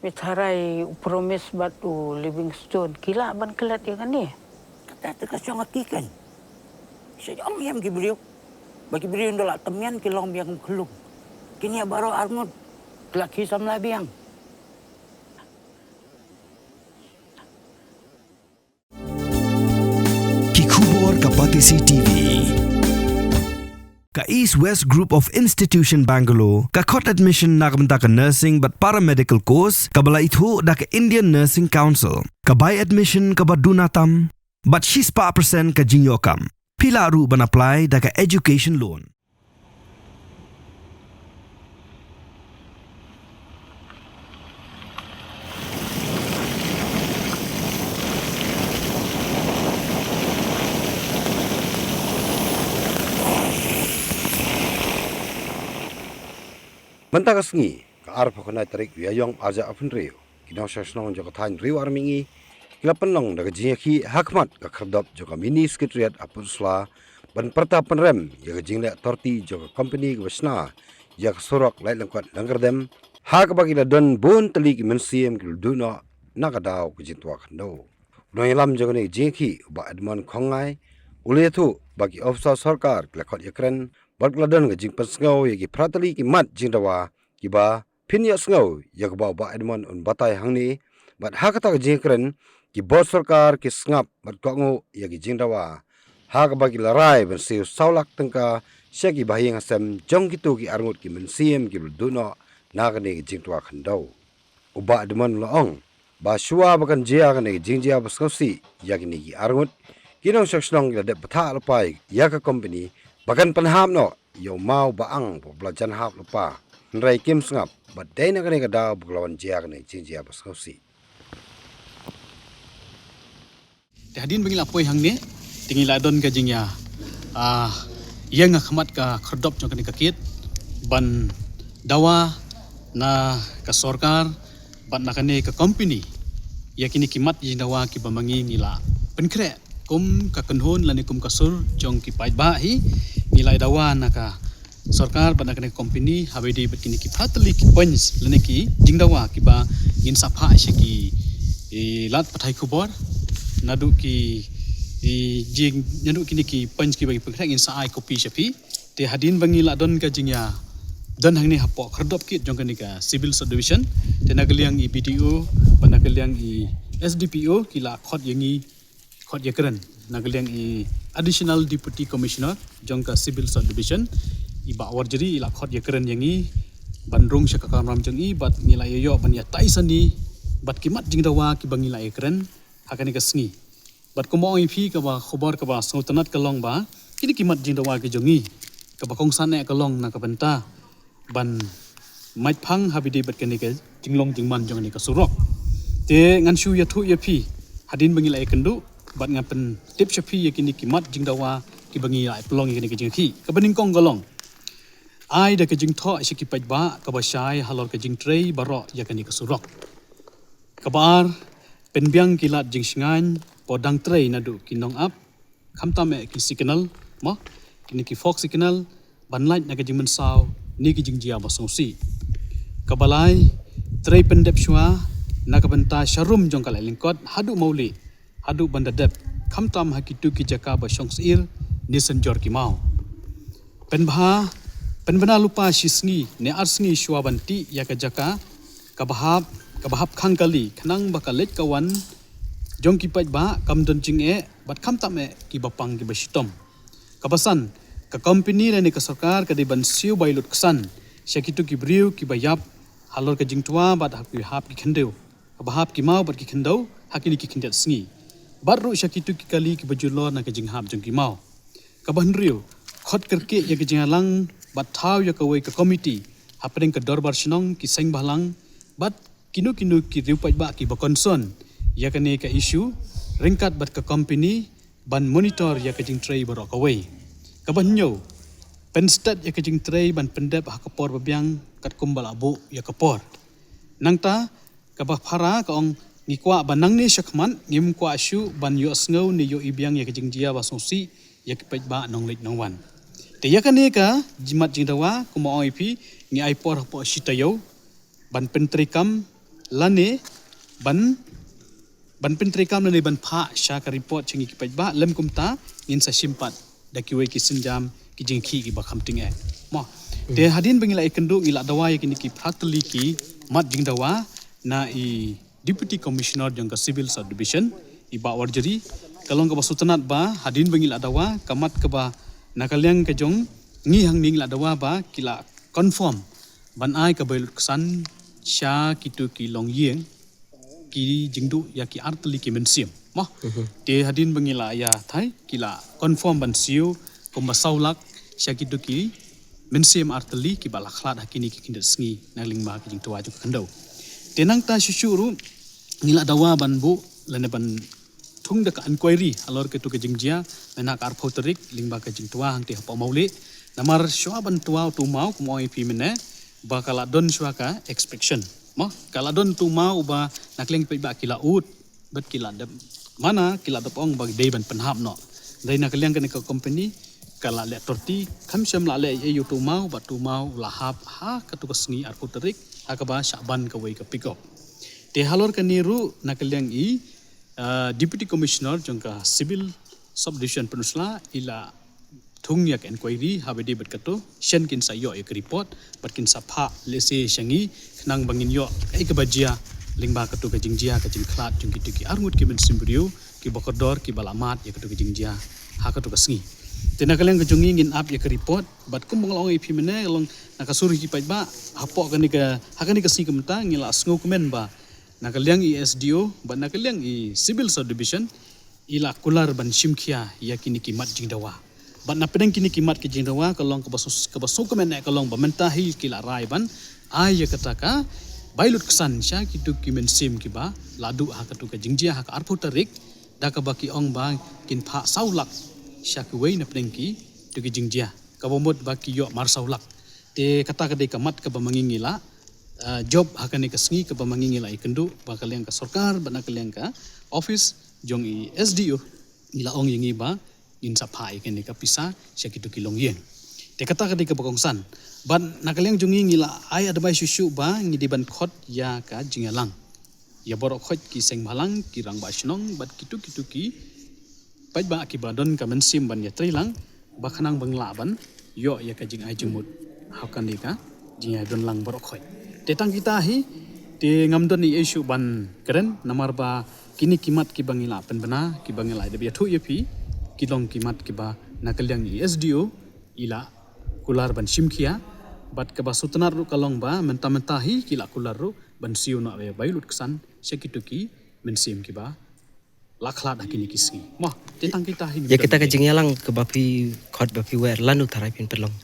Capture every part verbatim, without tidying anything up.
Pyrthei u Promise bad u Livingstone ki lah ban klet ïa kane. Kata te ka shong ha ki kan. Sha jong ïam ki briew. Ba ki briew nda la temian ki long biang kum khlung. Kine baroh arngut. Ki la ki samla biang. Ki khubor ka Batesi T V. Ka East West Group of Institution Bangalore ka khot admission na ka bynta ka nursing bad paramedical course kaba la ithuh da ka Indian Nursing Council. Ka bai admission kaba duna tam bad shispah percent ka jingïoh kam. Phi lah ruh ban apply da ka education loan. Mynta ka sngi, ka arphew khyndai tarik u Ïaïong arhajar arphew hynriew, ki nongshong shnong jong ka thaiñ Ri War Mihngi ki la pynlong da ka jingïakhih ha khmat ka khyrdop jong ka Mini Secretariat ha Pynursla ban pyrta pynrem ïa ka jingleh torti jong ka kompani kaba shna ïa ka surok Laityngkot Longkyrdem, ha kaba ki la don bun tylli ki mynsiem ki la duh noh na ka daw ka jingtwa khyndew. U nongïalam jong kane ka jingïakhih, u Bah Edmund Khongngai, u la ïathuh ba ki ophisar sorkar ki la khot ïakren bad ka la don ka jingpynsngew ïa ki phra tylli ki mat jingdawa kiba pynïasngew ïa kaba u Bah Edmund un batai hangne. Bad ha kata ka jingïakren, ki bor sorkar ki sngap bad kohnguh ïa ki jingdawa, ha kaba ki la rai ban siew saw lak tyngka sha ki bahaïing hasem jong kito ki arngut ki mynsiem kiba la duh noh na kane ka jingtwa khyndew. U Bah Edmund u la ong ba shuwa ba kan jia kane ka jingjia ba sngewsih ïa kine ki arngut, ki nongshong shnong ki la dep bthah lypa ïa ka kompani ba kan pynhap noh ïa u maw ba ang ba la jan hap lypa. Hynrei kim sngap, bad dei na kane ka daw ba ka la wan jia kane ka jingjia ba sngewsih. Te hadien ba ngi la poi hangne, te ngi la don ka jingïa, ah, ïeng ha khmat ka khyrdop jong kane ka kiad ban dawa na ka sorkar bad na kane ka kompani ïa kine ki mat jingdawa kiba ma ngi ngi la pynkhreh kum ka kynhun lane kum ka sur jong ki paidbah hi. Ngi la dawa na ka sorkar bad na kane ka kompani haba ïadei bad kine ki phra tylli ki points lane ki jingdawa kiba ngin sa phah sha ki, i, lad pathai khubor. Naduh ki, i, jing, naduh kine ki points kiba ngi pynkhreh ngin sa ai copy sha phi. Te hadien ba ngi la don ka jingïa don hangne hapoh khyrdop kiad jong kane ka Civil Subdivision, te na ka liang i B D O bad na ka liang i S D P O ki la khot ïa ngi, khot ïakren na ka liang i Additional Deputy Commissioner jong ka Civil Subdivision, i Bah Warjri, i la khot ïakren ïa ngi ban rung sha ka kamram jong i bad ngi la ïoh ban ïatai sani bad ki mat jingdawa kiba ngi la ïakren ha kane ka sngi. Bad kumba ong ïa phi, kaba khubor kaba sngewtynnat ka long ba kine ki mat jingdawa ki jong ngi, kaba kongsan eh ka long na ka bynta ban mait phang haba ïadei bad kane ka jinglong jingman jong kane ka surok. Te ngan shu ïathuh ïa phi hadien ba ngi la ïakynduh bad ngan pyntip sha phi ïa kine ki mat jingdawa kiba ngi la pynlong ïa kane ka jingïakhih. Kaba nyngkong ka long, ai da ka jingthoh sha ki paidbah kaba shai halor ka jingtrei baroh ïa kane ka surok. Kaba ar, pynbiang ki lad jingshngaiñ por dang trei naduh ki nongap, khamtam eh ki signal, mo, kine ki fog signal, ban lait na ka jingmynsaw ne ki jingjia ba sngewsih. Kaba lai, trei pyndep shuwa na ka bynta sharum jong ka Laityngkot haduh Mawlieh, haduh ban da dep, khamtam ha kito ki jaka ba shong syier ne synjor ki maw. Pynbha, pynbna lypa shi sngi ne ar sngi shuwa ban tih ïa ka jaka kaba hap, kaba hap khang kali, khnang ba ka leit ka wan jong ki paidbah kam don jingeh bad khamtam eh kiba pang kiba shitom. Kaba san, ka kompani lane ka sorkar ka dei ban siew bai lut ksan sha kito ki briew kiba ïap halor ka jingtwa bad ha ki hap ki khyndew, kaba hap ki maw bad ki khyndew ha kine ki khyndiat sngi, bad ruh sha kito ki kali kiba julor na ka jinghap jong ki maw. Kaba hynriew, khot kyrkieh ïa ka jingïalang bad thaw ïa kawei ka komiti hapdeng ka dorbar shnong, ki seng bhalang bad kino kino ki riew paidbah kiba concern ïa kane ka issue ryngkat bad ka kompani ban monitor ïa ka jingtrei baroh kawei. Kaba hynñiew, pynstet ïa ka jingtrei ban pyndep ha ka por babiang katkum ba la buh ïa ka por. Nangta kaba phara ka ong, ngi kwah ba nangne shakhmat ngim kwah shuh ban ïohsngew ne ïohi biang ïa ka jingjia ba sngewsih ïa ki paidbah nongleit nongwan. Te ïa kane ka jingmat jingdawa, kumba ong ïa phi, ngi ai por hapoh shi taïew ban pyntreikam lane ban ban pyntreikam lane ban phah sha ka report sha ngi ki paidbah, lym kumta ngin sa shim pat da kiwei ki sienjam ki jingkhih kiba kham tyngeh. Mo. Te hadien ba ngi la ïakynduh, ngi la dawa ïa kine ki phra tylli ki mat jingdawa na i Deputy Commissioner jong ka Civil Subdivision, i Bah Warjri, ka long kaba sngewtynnat ba hadien ba ngi la dawa, ka mat kaba na ka liang ka jong ngi hangne ngi la dawa ba ki la confirm ban ai ka bai lut ksan sha kito ki longïing ki jingduh ïa ki artylli ki mynsiem. Mo. Te hadien ba ngi la ïa thai, ki la confirm ban siew kumba saw lak sha kito ki mynsiem artylli kiba la khlad ha kine ki khyndiat sngi na lyngba ka jingtwa jong ka khyndew. Te nangta shuh shuh ruh ngi la dawa ban buh lane ban thung da ka inquiry halor kito ka jingjia mynta ka arphew tarik lyngba ka jingtwa hangtei hapoh Mawlieh. Namar shuwa ban twa uto u maw, kum ong ïa phi mynne, ba ka la don shuwa ka inspection. Mo, ka la don uto u maw uba na ka liang paidbah ki la ud bad ki la dep, mana ki la dep ong ba dei ban pynhap noh. Dei na ka liang kane ka company ka la leh torti, kham shym la leh ei ei uto u maw, bad uto u maw u la hap ha kato ka sngi arphew tarik ha kaba shah ban kawei ka pick up. Te halor kane ruh na ka liang i, uh, Deputy Commissioner jong ka Civil Subdivision Pynursla i la thung ïa ka inquiry, haba dei bad kato shen kin sa ïoh ïa ka report bad kin sa phah lehse sha ngi khnang ba ngin ïoh kaei kaba jia lyngba kato ka jingjia ka jingkhlad jong kito ki arngut ki mynsiem briew kiba kordor kiba la mad ïa kato ka jingjia ha kato ka sngi. Te na ka liang ka jong ngi ngin ap ïa ka report bad kumba nga la ong ïa phi mynne, ka long na ka sur ki paidbah, hapoh kane ka, ha kane ka sngi kumta ngi la sngewkmen ba na ka liang i S D O bad na ka liang i Civil Subdivision i la kular ban shim khia ïa kine ki mat jingdawa. Bad na pdeng kine ki mat ki jingdawa ka long kaba sngewkmen eh ka long ba mynta hi ki la rai ban ai ïa kata ka bai lut ksan sha kito ki mynsiem kiba la duh ha kato ka jingjia ha ka arphew tarik, da kaba ki ong ba kin phah saw lak sha kiwei na pdeng kito ki jingjia, kaba mut ba ki ïoh mar saw lak. Te kata ka dei ka mat kaba ma ngi ngi la, uh, jop ha kane ka sngi kaba ma ngi ngi la ïakynduh ba ka liang ka sorkar bad na ka liang ka office jong i S D O ngi la ong ïa ngi ba ngin sa phah ïa kane ka pisa sha kito ki longïing. Te kata ka dei kaba kongsan. Bad na ka liang jong ngi ngi la ai advice shuh shuh ba ngi dei ban khot ïa ka jingïalang ïa baroh khoit ki seng bhalang, ki rangbah shnong bad kito kito ki paidbah kiba don ka mynsiem ban ïatreilang ba khnang ba ngin lah ban ïoh ïa ka jingai jingmut ha kane ka jingïadonlang baroh khoit. Te tang kita hi te ngam don ei ei shuh ban kren namar ba kine ki mat kiba ngi la pynbna, kiba ngi la dep ïathuh ïa phi, ki long ki mat kiba na ka liang i S D O i la kular ban shim khia, bad kaba sngewtynnat ruh ka long ba mynta mynta hi ki la kular ruh ban siew noh ïa bai lut ksan sha kito ki mynsiem kiba la khlad ha kine ki sngi. Mo, te tang kita hi. Ïa kita ka jingïalang kaba phi khot ba phi wer, lano tharai phin pynlong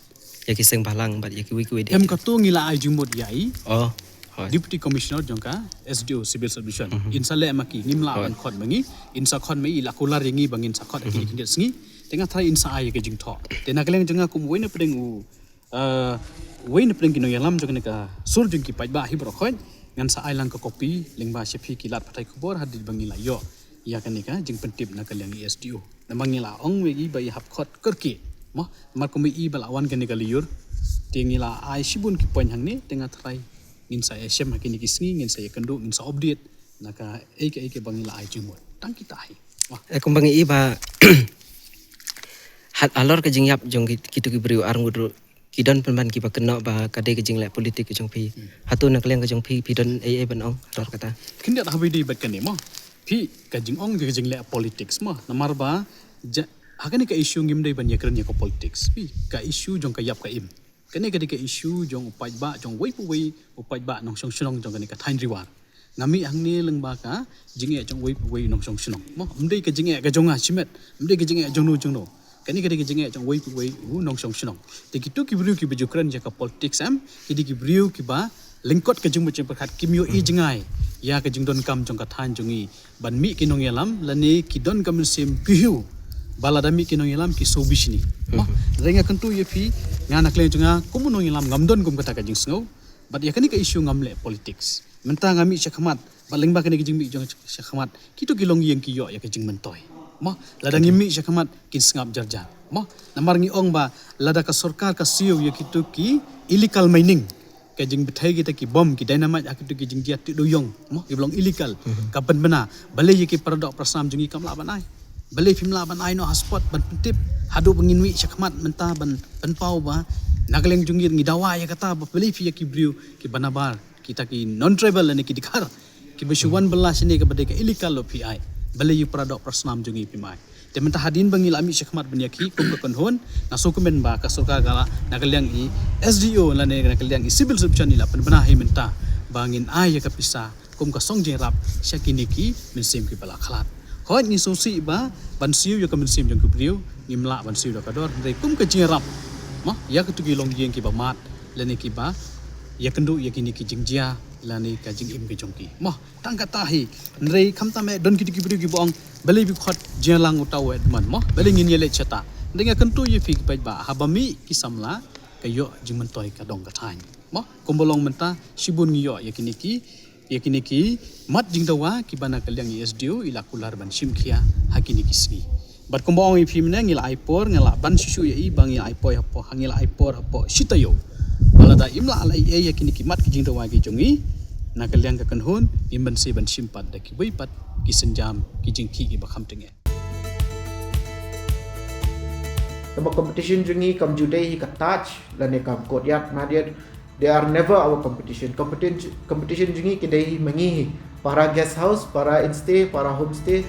ïa ki seng bhalang bad ïa kiwei kiwei de? Em, kato ngi la ai jingmut ïa i, oh, Deputy Commissioner jong ka S D O Civil Subdivision. In sa leh ma ki, ngim lah ban khot ma ngi, in sa khot ma i, i la kular ïa ngi ba ngin sa khot ha kine ki khyndiat sngi. Te nga tharai in sa ai ïa ka jingthoh. Te na ka liang jong nga kum uwei na pdeng u, uh, uwei na pdeng ki nongïalam jong kane ka sur jong ki paidbah hi baroh khoit, ngan sa ai lang ka copy lyngba sha phi ki lad pathai khubor hadien ba ngi la ïoh ïa kane ka jingpyntip na ka liang i S D O. Namar ngi la ong ïa i ba i hap khot kyrkieh. Mo, namar kum i ba la wan kane ka lyiur. Te ngi la ai shibun ki point hangne, te nga tharai ngin sa ïashem ha kine ki sngi, ngin sa ïakynduh, ngin sa update na kaei kaei kaba ngi la ai jingmut. Tang kita hi. Mo. Eh, kumba ngi i ba halor ka jingïap jong ki, kito ki briew arngut ruh ki don pynban kiba kynnoh ba ka dei ka jingleh politik ka jong phi. Hato na ka liang ka jong phi phi don ei ei ban ong halor kata? Khyndiat haba dei bad kane mo, phi, ka jingong ka jingleh politics mo, namar ba ha kane ka issue ngim dei ban ïakren ïa ka politics. Phi, ka issue jong ka ïap ka im, kane ka dei ka issue jong u paidbah, jong uwei pa uwei u paidbah nongshong shnong jong kane ka thaiñ Ri War. Nga mih hangne lyngba ka jingeh jong uwei pa uwei u nongshong shnong mo. Ym dei ka jingeh ka jong nga shimet, ym dei ka jingeh jong no jong no. Kane ka dei ka jingeh jong uwei pa uwei u nongshong shnong. Te kito ki briew kiba ju kren ïa ka politics em, ki dei ki briew kiba lyngkot ka jingmut jingpyrkhat, kim ïohi jngai ïa ka jingdonkam jong ka thaiñ jong ngi ban mih ki nongïalam, lane ki don ka mynsiem ki hiu ba lada mih ki nongïalam ki sngewbha shini. Mo, hynrei nga kyntu ïa phi, nga na ka liang jong nga kum u nongïalam ngam don kum kata ka jingsngew. Bad ïa kane ka issue ngam leh politics. Mynta nga mih shakhmat, bad lyngba kane ka jingmih jong shakhmat, kito ki longïing ki ïoh ïa ka jingmyntoi. Mo, lada ngi mih shakhmat kin sngap jar jar. Mo, namar ngi ong ba lada ka sorkar ka siew ïa kito ki illegal mining, ka jingbthei kita ki bom, ki dynamite, ha kitu ki jingjia tih duyong, mo, ki ba long illegal, ka pynbna, balei ïa ki para doh para snam jong ngi kam lah ban ai? Balei phim lah ban ai noh ha spot ban pyntip, haduh ba ngin mih shakhmat mynta ban pynpaw ba na ka liang jong ngi ngi dawa ïa kata, ba balei phi ïa ki briew ki ba nabar, kita ki non tribal lane ki dkhar, ki ba shu wan bylla shane kaba dei ka illegal, lo phi ai? Balei ïa para doh para snam jong ngi phim ai? Te mynta hadien ba ngi la mih shakhmat ban ïakhih kum ka kynhun, nga sngewkmen ba ka sorkar ka la, na ka liang i S D O lane na ka liang i Civil Division i la pynbna hi mynta ba ngin ai ïa ka pisa kum ka song jingïarap sha kine ki mynsiem ki ba la khlad. Hooid, ngi sngewsih ba ban siew ïa ka mynsiem jong ki briew ngim lah ban siew da ka dor, hynrei kum ka jingïarap, mo, ïa kitu ki longïing ki ba mad lane ki ba ïakynduh ïa kine ki jingjia lane ka jingim ka jong ki, mo. Tang kata hi, hynrei khamtam eh don kito ki briew ki ba ong, balei phi khot jingïalang uta u Edmund, mo? Balei ngin ïaleit shata? Hynrei nga kyntu ïa phi ki paidbah, haba mih ki samla, ka ïoh jingmyntoi ka dong ka thaiñ, mo? Kumba long mynta, shibun ngi ïoh ïa kine ki, ïa kine ki mat jingdawa ki ba na ka liang i S D O i la kular ban shim khia ha kine ki sngi. Bad kumba ong ïa phi mynne, ngi la ai por, ngi la ban shuh shuh ïa i ba ngi la ai por hapoh, ngi la ai por hapoh shi taïew. Ba lada im lah leh ei ei ïa kine ki mat ki jingdawa ki jong i, na ka liang ka kynhun, ngim banse ban shim pat da kiwei pat ki sienjam ki jingkhih ki ba kham tyngeh. Kaba competition jong i kam ju dei hi ka Taj lane ka Courtyard Marriott, they are never our competition. Competition, competition jong i ki dei hi ma ngi hi. Para guest house, para instay, para homestay.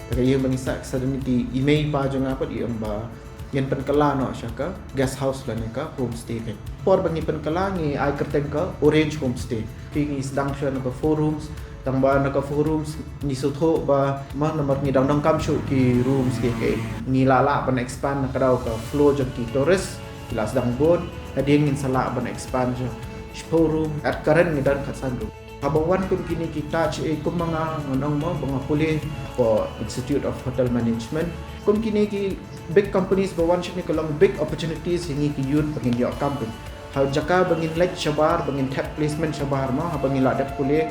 Te ka ïing ba ngi sah, sa don ki i mei i pa jong nga pat i ong ba ngin pynkylla noh sha ka guest house lane ka homestay ka. Por ba ngi pynkylla ngi ai kyrteng ka Orange Homestay. Te ngi sdang shuwa na ka four rooms, tang ba na ka four rooms ngi sngewthuh ba ma namar ngi dang donkam shuh ki rooms ki, ki. Ngi lah lah ban expand na ka daw ka flow jong ki tourist. Ki la sdang bun, hadien ngin sa lah ban expand sha shiphew room, at current ngi don khatsan room. Haba wan kum kine ki Taj, eh, kum ma nga, nga ong mo ba nga pule hapoh Institute of Hotel Management. Kum kine ki big companies ba wan shane ka long big opportunities ïa ngi ki youth ba ngin ïoh kam pyn. Ha jaka ba ngin leit shabar, ba ngin thep placement shabar mo, haba ngi la dep pule.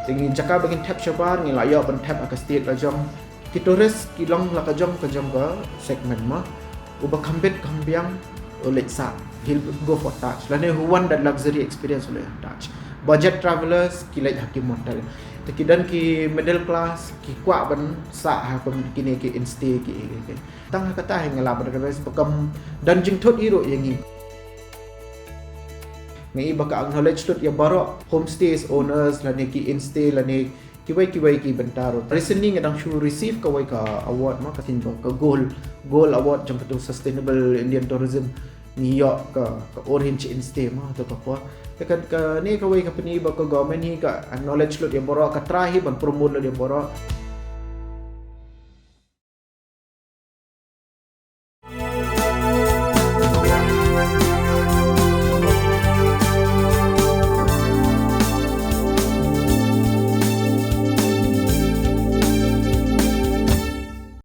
Te ngi jaka ba ngin thep shabar, ngi la ïoh ban thep ha ka state la jong. Ki tourist ki long la ka jong ka jong ka segment mo. Uba kham bit kham biang u leit sah, he'll go for Taj. Lane who want that luxury experience u leit Taj. Budget travelers ki leit ha ki motel. Te ki don ki middle class ki kwah ban sah ha kum kine ki instay ki, ki, ki. Tang ha kata hi nga lah ban recognize ba kam don jingthut i ruh ïa ngi. Nga i ba ka acknowledge lut ïa baroh homestays owners lane ki instay lane kiwei kiwei ki bynta ruh. Recently nga dang shu receive kawei ka award mo, ka thin ba ka gold, gold award jong katu Sustainable Indian Tourism. Ngi ïoh ka, ka Orange Instay mo, tu ka por. Te ka, kane kawei ka pyni ba ka government hi ka acknowledge lut ïa baroh, ka try hi ban promote lut ïa baroh.